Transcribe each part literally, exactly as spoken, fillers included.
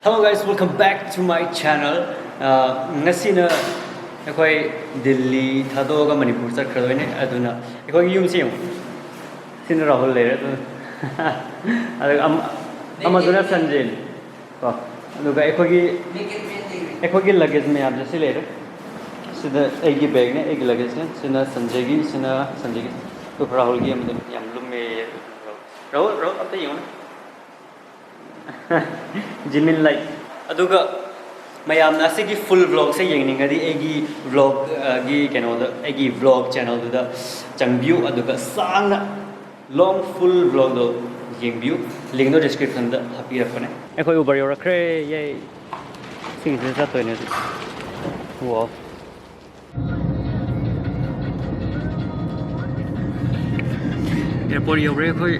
Hello guys, welcome back to my channel. ꯑ, ꯉꯁꯤꯅ ꯑꯩꯈꯣꯏ ꯗꯤꯜꯂꯤ ꯊꯥꯗꯣꯛꯑꯒ ꯃꯅꯤꯄꯨꯔ ꯆꯠꯈ꯭ꯔꯗꯣꯏꯅꯦ꯫ ꯑꯗꯨꯅ ꯑꯩꯈꯣꯏꯒꯤ ꯌꯨꯝꯁꯦ ꯌꯦꯡꯉꯨ꯫ ꯁꯤꯅ ꯔꯥꯍꯨꯜ ꯂꯩꯔꯦ꯫ ꯑꯗꯨ ꯑꯗꯨꯒ ꯑꯃ-, ꯑꯃꯗꯨꯅ ꯁꯟꯖꯦꯟ ꯀꯣ꯫ ꯑꯗꯨꯒ ꯑꯩꯈꯣꯏꯒꯤ, ꯑꯩꯈꯣꯏꯒꯤ ꯂꯒꯦꯖ ꯃꯌꯥꯝꯁꯦ ꯁꯤ ꯂꯩꯔꯦ꯫ ꯁꯤꯗ ꯑꯩꯒꯤ ꯕꯦꯒꯅꯦ, ꯑꯩꯒꯤ ꯂꯒꯦꯖꯅꯦ꯫ ꯁꯤꯅ ꯁꯟꯖꯦꯒꯤ, ꯁꯤꯅ ꯁꯟꯖꯦꯒꯤ꯫ ꯑꯗꯨꯒ ꯔꯥꯍꯨꯜꯒꯤ ꯑꯃꯗꯤ ꯌꯥꯝ ꯂꯨꯝꯃꯦ꯫ ꯔꯥꯍꯨꯜ, ꯔꯥꯍꯨꯜ ꯑꯝꯇ ꯌꯦꯡꯉꯨꯅꯦ꯫ ꯖꯤꯃꯤꯟ ꯂꯥꯏꯛ꯫ ꯑꯗꯨꯒ ꯃꯌꯥꯝꯅ ꯑꯁꯤꯒꯤ ꯐꯨꯜ ꯕ꯭ꯂꯣꯒꯁꯦ ꯌꯦꯡꯅꯤꯡꯉꯗꯤ ꯑꯩꯒꯤ ꯕ꯭ꯂꯣꯒ, ꯑ, ꯒꯤ ꯀꯩꯅꯣꯗ, ꯑꯩꯒꯤ ꯕ꯭ꯂꯣꯒ ꯆꯦꯅꯦꯜꯗꯨꯗ ꯆꯪꯕꯤꯌꯨ꯫ ꯑꯗꯨꯒ ꯁꯥꯡꯅ ꯂꯣꯡ ꯐꯨꯜ ꯕ꯭ꯂꯣꯒꯗꯣ ꯌꯦꯡꯕꯤꯌꯨ꯫ ꯂꯤꯡꯗꯣ ꯗꯤꯁꯀ꯭ꯔꯤꯞꯁꯟꯗ ꯍꯥꯞꯄꯤꯔꯛꯄꯅꯦ꯫ ꯑꯩꯈꯣꯏ ꯎꯕꯔ ꯌꯧꯔꯛꯈ꯭ꯔꯦ꯫ ꯌꯦ! ꯁꯤꯒꯤꯁꯤꯗ ꯆꯠꯇꯣꯏꯅꯦ ꯍꯧꯖꯤꯛ꯫ ꯋꯥꯎ꯫ ꯑꯦꯌꯔꯄꯣꯔꯠ ꯌꯧꯔꯦ ꯑꯩꯈꯣꯏ꯫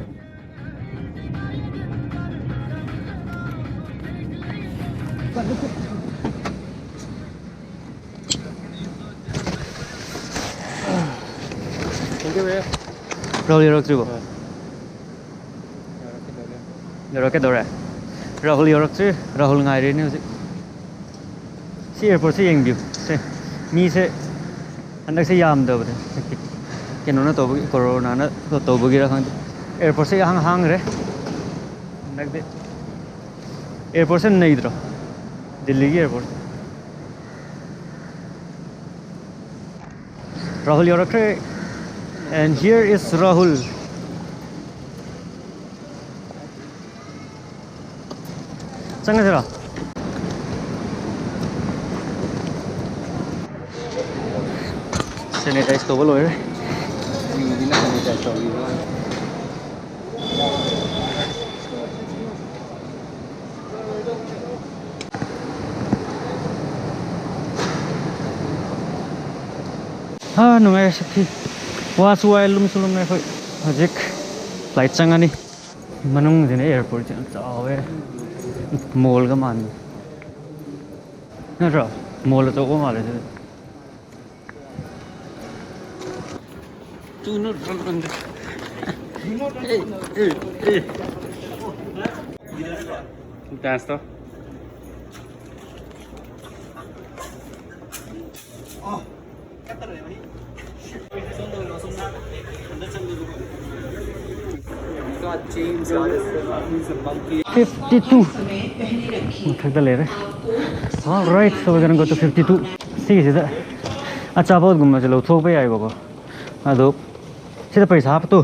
Thank you, bhaiya. ꯔꯥꯍꯨꯜ ꯌꯧꯔꯛꯇ꯭ꯔꯤꯕꯣ? ꯍꯣꯏ꯫ ꯌꯧꯔꯛꯀꯗꯧꯔꯦ꯫ ꯔꯥꯍꯨꯜ ꯌꯧꯔꯛꯇ꯭ꯔꯤ꯫ ꯔꯥꯍꯨꯜ ꯉꯥꯏꯔꯤꯅꯦ ꯍꯧꯖꯤꯛ꯫ ꯁꯤ ꯑꯦꯌꯔꯄꯣꯔꯠꯁꯦ ꯌꯦꯡꯕꯤꯌꯨ꯫ ꯁꯦ, ꯃꯤꯁꯦ ꯍꯟꯗꯛꯁꯦ ꯌꯥꯝꯗꯕꯅꯦ꯫ ꯀꯩꯅꯣꯅ ꯇꯧꯕꯒꯤ, ꯀꯣꯔꯣꯅꯥꯅ ꯇꯧꯕꯒꯤꯔ ꯈꯪꯗꯦ꯫ ꯑꯦꯌꯔꯄꯣꯔꯠꯁꯦ ꯏꯍꯥꯡ ꯍꯥꯡꯈ꯭ꯔꯦ ꯍꯟꯗꯛꯇꯤ꯫ ꯑꯦꯌꯔꯄꯣꯔꯠꯁꯦ ꯅꯩꯗ꯭ꯔꯣ? ꯗꯤꯜꯂꯤꯒꯤ ꯑꯦꯌꯔꯄꯣꯔꯠ꯫ ꯔꯥꯍꯨꯜ ꯌꯧꯔꯛꯈ꯭ꯔꯦ꯫ And here is Rahul. ꯆꯪꯉꯁꯤꯔꯣ? ꯁꯦꯅꯤꯇꯥꯏꯁ ꯇꯧꯕ ꯂꯣꯏꯔꯦ꯫ ꯃꯤꯗꯨꯅ ꯁꯦꯅꯤꯇꯥꯏꯁ ꯇꯧꯔꯤꯕ꯫ ꯍꯥ, ꯅꯨꯡꯉꯥꯏꯔꯦ ꯁꯛꯊꯤ꯫ ꯋꯥꯁꯨ ꯋꯥꯏ, ꯂꯨꯝꯁꯨ ꯂꯨꯝꯃꯦ꯫ ꯑꯩꯈꯣꯏ ꯍꯧꯖꯤꯛ ꯐ꯭ꯂꯥꯏꯠ ꯆꯪꯉꯅꯤ꯫ ꯃꯅꯨꯡꯁꯤꯅ ꯑꯦꯌꯥꯔꯄꯣꯔꯠꯁꯦ ꯌꯥꯝ ꯆꯥꯎꯋꯦ, ꯃꯣꯜꯒ ꯃꯥꯟꯕ ꯅꯠꯇ꯭ꯔꯣ? ꯃꯣꯜ ꯑꯆꯧꯕ ꯃꯥꯜꯂꯦ ꯁꯤꯗ꯫ Do not run on the. Hey, hey, hey. Dance to. Fifty two ꯃꯊꯛꯇ ꯂꯩꯔꯦ꯫ Alright, so we're gonna go to fifty two. ꯁꯤꯒꯤꯁꯤꯗ ꯑꯆꯥꯄꯣꯠꯒꯨꯝꯕꯁꯦ ꯂꯧꯊꯣꯛꯄ ꯌꯥꯏꯕꯀꯣ꯫ ꯑꯗꯣ ꯁꯤꯗ ꯄꯩꯁꯥ ꯍꯥꯞꯄꯇꯨ꯫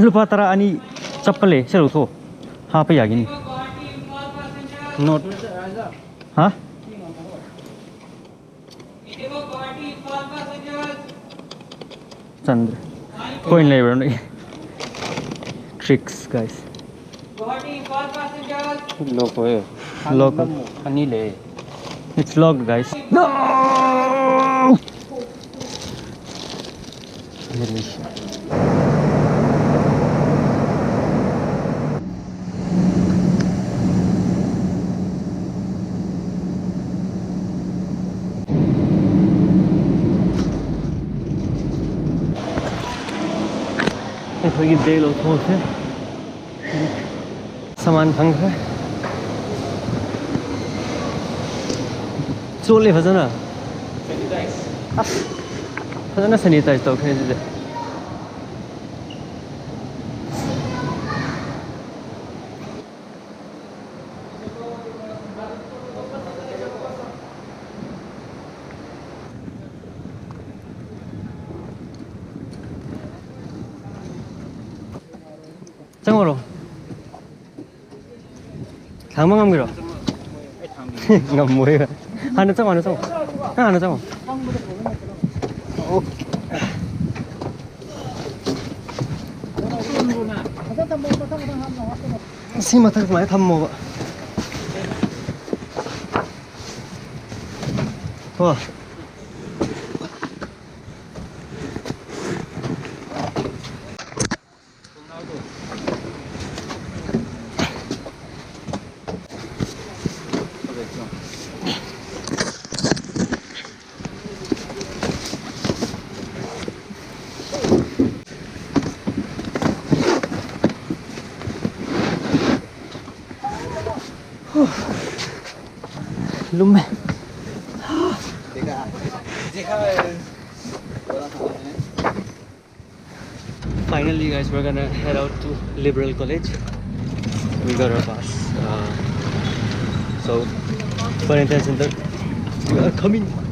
ꯂꯨꯄꯥ ꯇꯔꯥ ꯑꯅꯤ ꯆꯞꯄ ꯂꯩ, ꯁꯤ ꯂꯧꯊꯣꯛꯑꯣ꯫ ꯍꯥꯞꯄ ꯌꯥꯒꯤꯅꯤ꯫ Note. ꯍꯥ? ꯆꯟꯗ꯭ꯔꯦ꯫ Coin ꯂꯩꯕ꯭ꯔꯥ ꯅꯣꯏ? Tricks, guys. Lock ꯑꯣꯏꯌꯦ꯫ Lock. ꯑꯅꯤ ꯂꯩꯌꯦ꯫ It's locked, guys. No! ꯑꯩꯈꯣꯏꯒꯤ bag ꯂꯧꯊꯣꯛꯁꯦ꯫ ꯁꯃꯥꯟ ꯐꯪꯈ꯭ꯔꯦ꯫ ꯆꯣꯠꯂꯦ ꯐꯖꯅ꯫ ꯑꯁ, ꯐꯖꯅ sanitize ꯇꯧꯈ꯭ꯔꯦ ꯁꯤꯗꯤ꯫ ꯆꯪꯉꯨꯔꯣ꯫ ꯊꯥꯡꯕ ꯉꯝꯒꯦꯔꯣ? ꯉꯝꯃꯣꯏ꯫ ꯍꯥꯟꯅ ꯆꯪꯉꯣ, ꯍꯥꯟꯅ ꯆꯪꯉꯣ꯫ ꯅꯪ ꯍꯥꯟꯅ ꯆꯪꯉꯣ꯫ ꯁꯤ ꯃꯊꯛ ꯁꯨꯃꯥꯏꯅ ꯊꯝꯃꯣꯕ꯫ ꯀꯣ꯫ ꯂꯨꯝꯃꯦ꯫ Finally, guys, we're gonna head out to Liberal College. We got our bus. Uh, so, Valentine Center, we are coming.